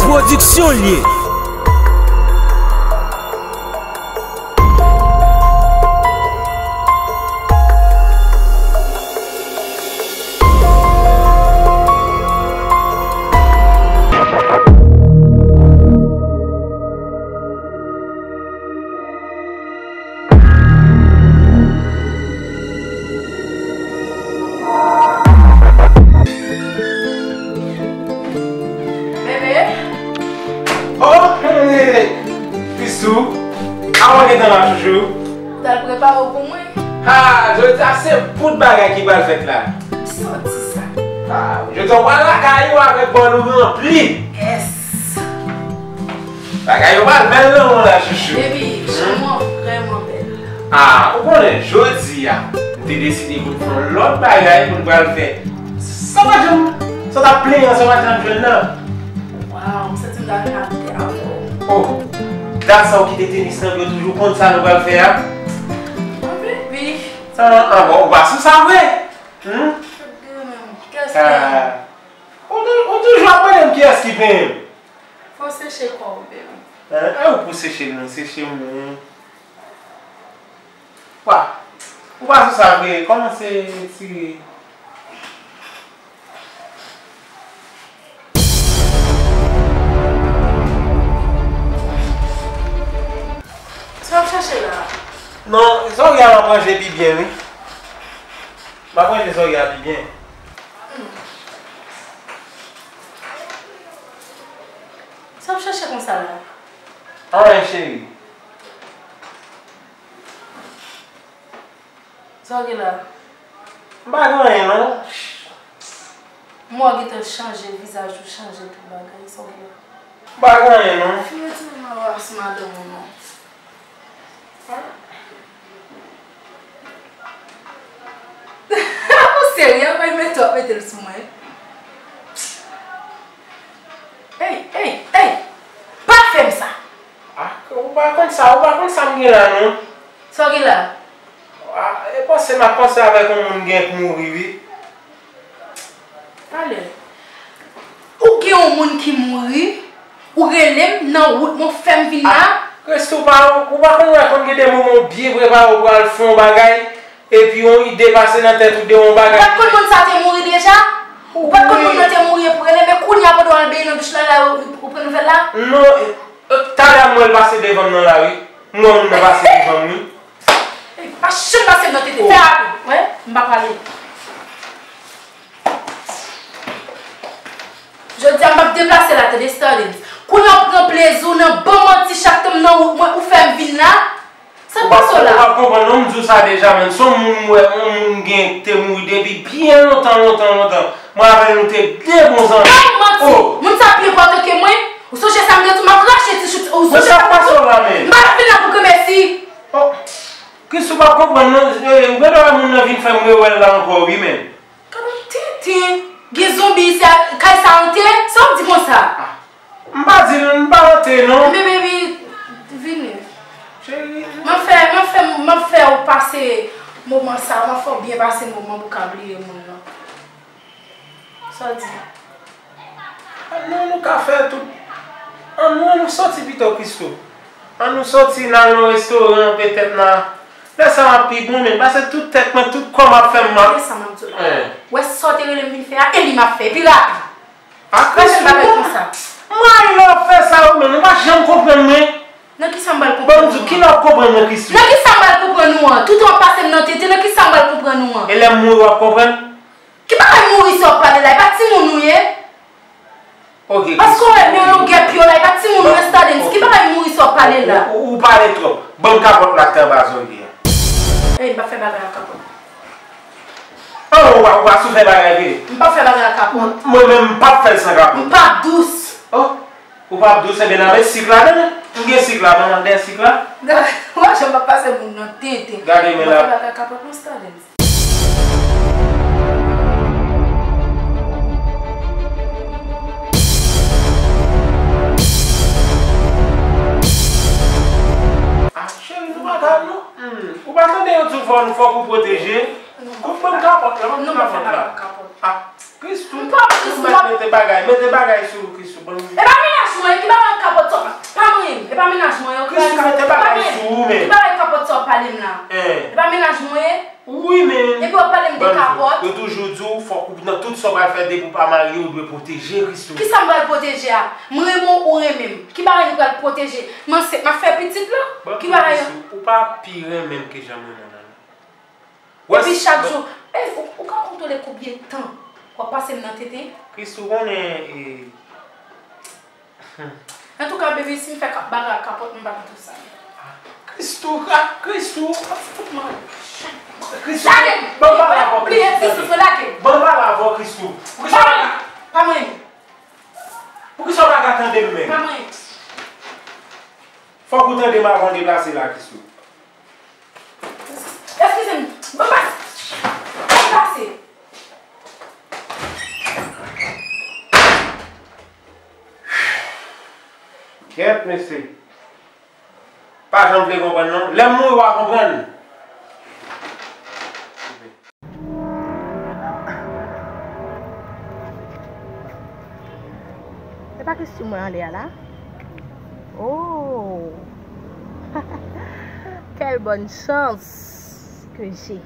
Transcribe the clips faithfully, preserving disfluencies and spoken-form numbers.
Pwodiksyon l ye. Bebe. Oh, hey, Christoo. Avan gentan la, chouchou. T al prepare w pou mwen. Ha, jodi a se bout bagay ki pral fèt la. Sòti sa. Ah, jodi a w pral lakay ou avèk bòl ou ranpli. Yes. Bagay yo pral bèl nan men w la, chouchou. Baby, chanm an vrèman bèl. Ah, ou konnen, jodi a, m te deside pou n fè yon lòt bagay pou n pral fè. Sa w pa t janm, sa w t ap plenyen an, sa w pa t janm jwenn nan. Wow, m santi m ta vin abite avè w. Oh, dat sa w kite tenis nan, yo toujou konn sa nou pral fè a. Ah, baby. Ah, ah, bon, ou pa sou sa vre? Hmm? Kiyès ki Ou tou- ou toujou ap mande m kiyès ki penyen m. Fò w seche kò w, baby. Hein? E ou pou seche l, non, seche m, non. Wa, ou pa sou sa vre, kòmanse tire. Sa w ap chache la? Non, zòrye a m ap ranje pi byen, wi. M ap ranje zòrye a pi byen. Sa w ap chache konsa la? Anyen, cheri. Sa w gen la? M pa gen anyen, non. M wè w gentan chanje, vizaj ou chanje, tout bagay. Sa w gen la? M pa gen anyen, non. Fin retire mayo a sou madanm ou, non. Ou serye, ou pa mete w ap mete l sou mwen. Ey, ey, ey! Pa fè m sa! Ah, ou pa konn sa, ou pa konn sa m gen la, non. Sa w gen la? Ah, e panse m ap panse avèk yon moun gen k mouri, wi. Talè. Ou gen yon moun ki mouri, ou rele m nan wout mwen, ou fè m vin la. Ah, Christoo, ou pa, ou pa konn wè konn gen de moman ou byen prepare, ou pral fè yon bagay, epi yon ide pase nan tèt ou de yon bagay. Ou pa t konn moun sa te mouri deja? Ou pa t konn moun nan te mouri epi w rele, men kounye a pandan w al benyen nan douch la, la, ou, ou pran nouvèl la? Non, e, e, talè m wè l pase devan m nan lari. M wè moun nan pase devan m, wi. Ey, pa janm pase m nan tete. Fè rapid. Wè, m pa prale. Jodi a, m p ap deplase la, tande, Stardens. Kounye a w pran plezi w nan ban m manti chak tan m nan wout mwen, ou fè m vin la. Sa k pase w la? Ou p ap konprann non, m di w sa deja, menn. Se yon moun m wè, yon moun gen te mouri depi byen lontan, lontan, lontan. Mwen avè l, nou te de bon zanmi. Ban m manti! Oh! Moun sa pi enpòtan ke mwen? Ou sonje sa m te di w, m ap rache ti chout, ou sonje sa m te di w? Men sa k pase w la, menn? M pa t vin la pou granmèsi. Oh! Christoo, ou p ap konprann non, eh, ou genlè wè moun nan vin fè m rewè l la ankò, wi, menn. Gad yon tenten. Gen zonbi isi a, kay sa ante? Sa w ap di konsa? Ah. M pa di l, m pa ante, non. Men baby, vini. Cheri. M ap fè, m ap fè, m ap fè w pase moman sa, m ap fè w byen pase moman pou w ka bliye moun nan. Sa w di? An nou, nou ka fè tout. An nou, an nou sòti pito, Christoo. An nou sòti, n al nan yon restoran, petèt n a. Lè sa a pi bon, men, paske tout tèt mwen, tout kò m ap fè m mal. Gade sa m ap di w la. Hein. Wè sa w te rele m vin fè a, e li m ap fè, epi rapid. Ah, Christoo, bagay konsa. M rayi lè w ap fè sa, wi, men ou pa janm konprann mwen. Nan kisa m pral konprann ou an? Ban m di w, ki lè w ap konprann mwen, Christoo? Nan kisa m pral konprann ou an? Toutan w ap pase m nan tete, nan kisa m pral konprann ou an? E lè m mouri, w ap konprann? Ki bagay mouri sa w ap pale la? E pa timoun ou ye? Ok, Christoo. Paske w wè men longè pye w la, e pa timoun ou ye, Stardens. Ki bagay mouri sa w ap pale la? Ou, ou, ou pale twòp. Ban m kapòt la ki anba zòrye a. Ey, m p ap fè bagay ak kapòt. Oh, ou pa, ou pa sou fè bagay vre? M p ap fè bagay ak kapòt. Mwen menm, m p ap fè l san kapòt. M p ap dous. Oh, ou p ap dous, ebyen n ap met sik ladan l. M gen sik la, ban m dèyè sik la. Gade, w a janm ap pase moun nan tenten. Gade men la. M p ap fè bagay ak kapòt non, Stardens. Ah, cheri, nou pa ka, non. Hmm. Ou pa tande yo di w fò, fòk ou pwoteje? Kout ban m kapòt la, ban m kapòt la. Ah, Christoo, ou mèt mete bagay, mete bagay sou ou, Christoo, ban m. E pa mennaj Pa mennaj mwen, yo. Ki bagay kapòt sa w pale m la? E pa mennaj mwen, ye? Wi, men. Epi w ap pale m de kapòt. Yo toujou di w, fòk ou nan tout sa w pral fè, depi w pa marye, ou dwe pwoteje Christoo. Kisa m pral pwoteje a? M renmen w, ou renmen m. Ki bagay nou pral pwoteje? M ansent, m ap fè pitit la? Ki bagay? Christoo, ou pa pi renmen m ke jan m renmen w la, non. Epi chak jou, ou ka kontwole konbyen tan w ap pase m nan tete? Christoo, konnen, e, Antouka, baby, si m fè bagay ak kapòt, m pa gen tout sa. Christoo, ah, Christoo. Fout mwen. Christoo, ban m pale avè w, Christoo. Ban m pale avè w, Christoo. Poukisa w pa ka, pa mwen. Poukisa w pa ka tande m menm? Pa mwen. Fòk ou tande m avan w deplase la, Christoo. Eskize m. Ban m pase. Ban m pase. Kèt, mesye. Pa janm vle konprann, non. Lè m mouri, w a konprann. Se pa Christoo mwen anlè a la? Oh! Quelle bonne chance que j'ai.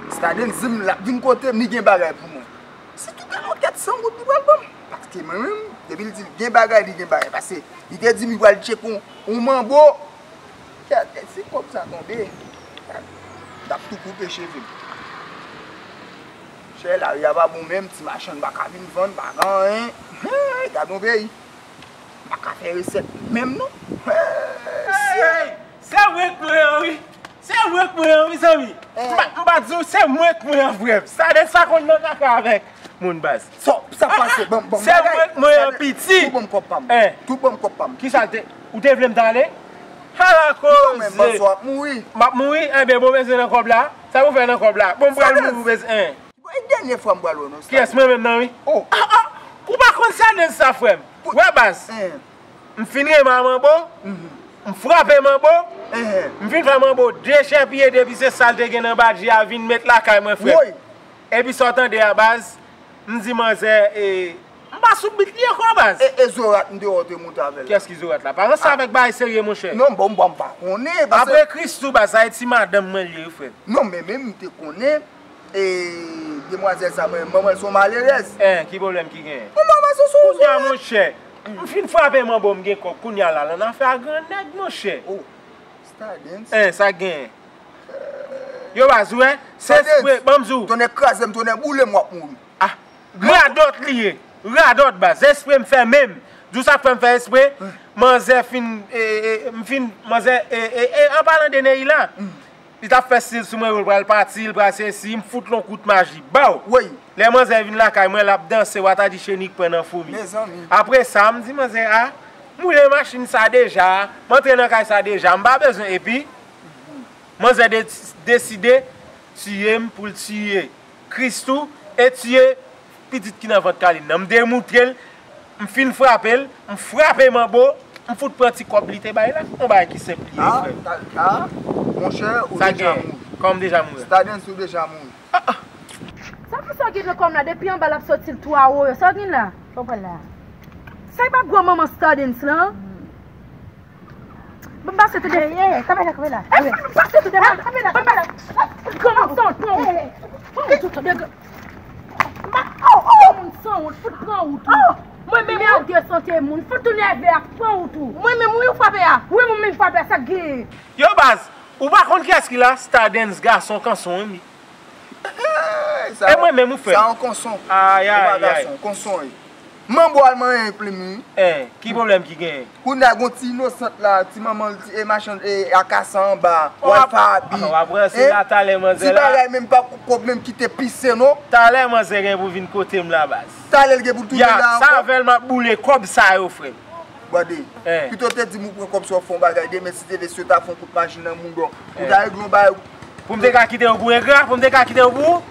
Stardens di m l ap vin kote m, li gen bagay pou mwen. Se tou gen yon kèt san goud li pral ban m. Paske mwen menm, depi l di l gen bagay, li gen bagay. Paske li te di m li pral tcheke yon, yon manbo. Kèt, si kòb sa tonbe, m t ap tou koupe cheve m. Chè, lari a pa bon menm, ti machann pa ka vin vann, pa gen anyen. Hey, gad yon peyi. M pa ka fè resèt menm non. Hey, se mwen k mwen an wi. Se mwen k mwen an, mezanmi. M pa, m pa di w, se mwen k mwen an, frè m. Stardens pa konn nan kaka avèk moun, baz. Sa, sa pase, ban m, ban m bagay. Se mwen k mwen an, piti. Tou ban m kòb pa m. Tou ban m kòb pa m. Kisa l te, ou te vle m t ale? Ala koze. M ap mouri. M ap mouri? Enben, bon, bezwen nan kòb la. Sa pou fè nan kòb la? Bon, m pral mouri, bezwen. E dènye fwa m pral wè w non, Stardens. Kiyès, mwen menm nan, wi. Oh. Ah, ah, ou pa konn Stardens sa, frè m. Wè, baz. M fin renmen a manbo. M frape manbo. M fin fè manbo dechèpiye depi se sa l te gen nan badji a vin met lakay mwen, frè m. Epi sa w tande a, baz, m di manzè, e, m pa sou bit li ankò, baz. E, e Zorat m te wè w te monte avè l. Kiyès ki Zorat la? Pa ranse avèk bagay serye, monchè. Non, bon, bon, m pa konnen, paske apre Christoo, baz, sa e ti madanm mwen li ye, frè m. Non, men, men m te konnen. E demwazèl sa, mwen, manman l se yon malerèz. En, ki pwoblèm ki genyen? Bon, manman se sou. Kounye a, monchè, m fin frape manbo, m gen kòb. Kounye a la, l annafè a grannèg, monchè. Oh, Stardens. En, sa genyen. Yo, baz, ou wè, se espre, ban m di w. Tonnè kraze m, tonnè boule m, w ap mouri. Ah, radòt li ye. Radòt, baz. Espre m fè menm. Di w sa k fè m fè espre. Manzè fin, e, e, m fin, manzè, e, e, e, an palan de Neila. Li t ap fè stil sou mwen, wi, l pral pati, l pral sesi, m fout l yon kout maji, baw! Wi. Lè manzè vin lakay mwen, l ap danse, w a ta di cheni k pran nan foumi. Mezanmi. Apre sa, m di manzè a, m woule machin sa deja, m antre nan kay sa deja, m pa bezwen, epi, manzè de-, deside tiye m pou l tiye Christoo e tiye pitit ki nan vant Kaline nan. M demoutre l, m fin frape l, m frape manbo, m fout pran ti kòb li te bay la. Yon bagay ki senp li ye, frè m. Ah, ta, ta, monchè, ou deja mouri. Kòman m deja mouri? Stardens, ou deja mouri. Ah, ah. Sa ki sa w gen nan kò m la? Depi anba l ap soti l tou a woyo. Sa w gen la? Sa w pran la? Sa e pa gwo manman Stardens lan? Ban m pase tande. Ey, ey, kanpe la, kanpe la. Ey, ban m pase tande. Kanpe la, kanpe la. Granmoun san wont, pran wout ou. Pran wout ou tande. Granmoun san wont, fout pran wout ou. Mwen menm, mède sante moun, fout tou nève a, pran wout ou. Mwen menm, wi, ou frape a. Wi, mwen menm frape a, sa k genyen? Yo, baz, ou pa konn kiyès ki la? Stardens, gason kanson, wi. E mwen menm ou fè? Sa yon konson. Ay, ay, ay. Ou pa gason, konson, wi. Manbo al manyen plim, wi. Eh, ki pwoblèm ki genyen? Kounye a gon ti inosant la, ti manman l, ti, e machann, e akasa anba, w al fè abi. W ap ranse la talè manzè la. Ti bagay menm pa kòb menm kite pise non. Talè manzè gen pou vin kote m la, baz. Talè l gen pou l tounen la ankò. Sa avè l m ap boule kòb sa yo, frè m. Gade, pito w te di m ou pran kòb sa w fè yon bagay, demen si te vle si yo ta fè yon kout machin nan mouda w, ou ta regle yon bagay. Pou m te ka kite yo pou engra, pou m te ka kite yo pou ou?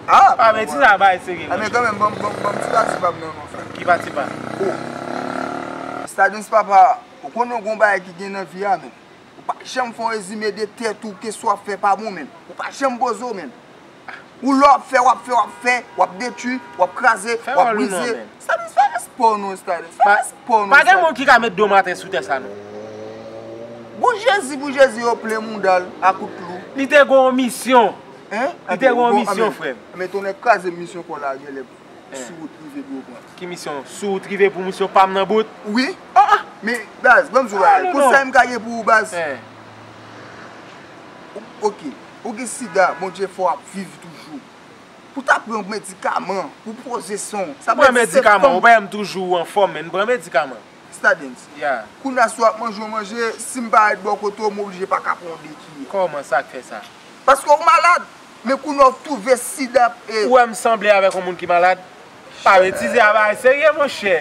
Ah, pa vle di sa, bagay serye. Ah, men kanmenm, ban m, ban m, ban m ti pati pa m nan non, frè. Ki pati pa? Oh. Stardens papa, ou konnen yon bagay ki gen nan vi a, men. Ou pa janm fè yon rezime de tèt ou, ke sa w ap fè pa bon, men. Ou pa janm poze w, men. Ou lè w ap fè, w ap fè, w ap fè, w ap detwi, w ap kraze, w ap brize. Sa Pò non, Stardens. Pa, pa gen moun ki ka met domaten sou tè sa non. Bon Jezi, pou Jezi yo plen mouda l a kout klou. Li te gen yon misyon. Hein? Li te gen yon misyon, frè m. Men tonnè kraze misyon kò la genlè sou wout rive pou yo pran. Ki misyon? Sou wout rive pou misyon pa m nan bout? Wi. Ah, ah. Men baz, ban m di w bagay. Konsèy m ka gen pou ou baz. Ok. Ou gen sida, Bondye fè w ap viv toujou. Pou ta pran medikaman, pou poze san w. Sa vle di se fanm. Ou pa wè m toujou anfòm, men m pran medikaman. Stardens. Kounye a si w ap manje yon manje, si m parèt bò kote w, m oblije pa ka pran yon dekiye. Kòman sa k fè sa? Paske w malad. Men kounye a w twouve sida. Ou wè m sanble avèk yon moun ki malad? Pa betize a, bagay serye monchè.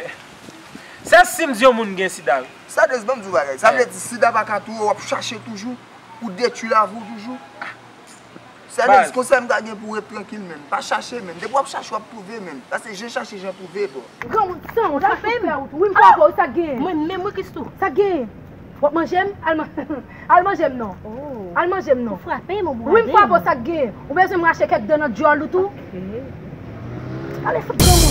Se si m di yon moun gen sida wi. Stardens, ban m di w bagay. Sa vle di sida pa ka touye w, w ap chache toujou pou detwi lavi w toujou. Stardens, konsèy m ka gen pou w, ret trankil menm. Pa chache menm. Depi w ap chache, w ap twouve menm. Paske jan chache, jan twouve, bro. Granmoun san wont, sa fè w. Wi, m frape w, sa k gen? Mwen menm, wi, Christoo. Sa k gen? W ap manje m? Al man-, al manje m non. Al manje m non. Ou frape m, ou bwade m. Wi, m frape w, sa k gen? Ou bezwen m rache kèk dan nan dyòl ou tou? Ale fout granmoun.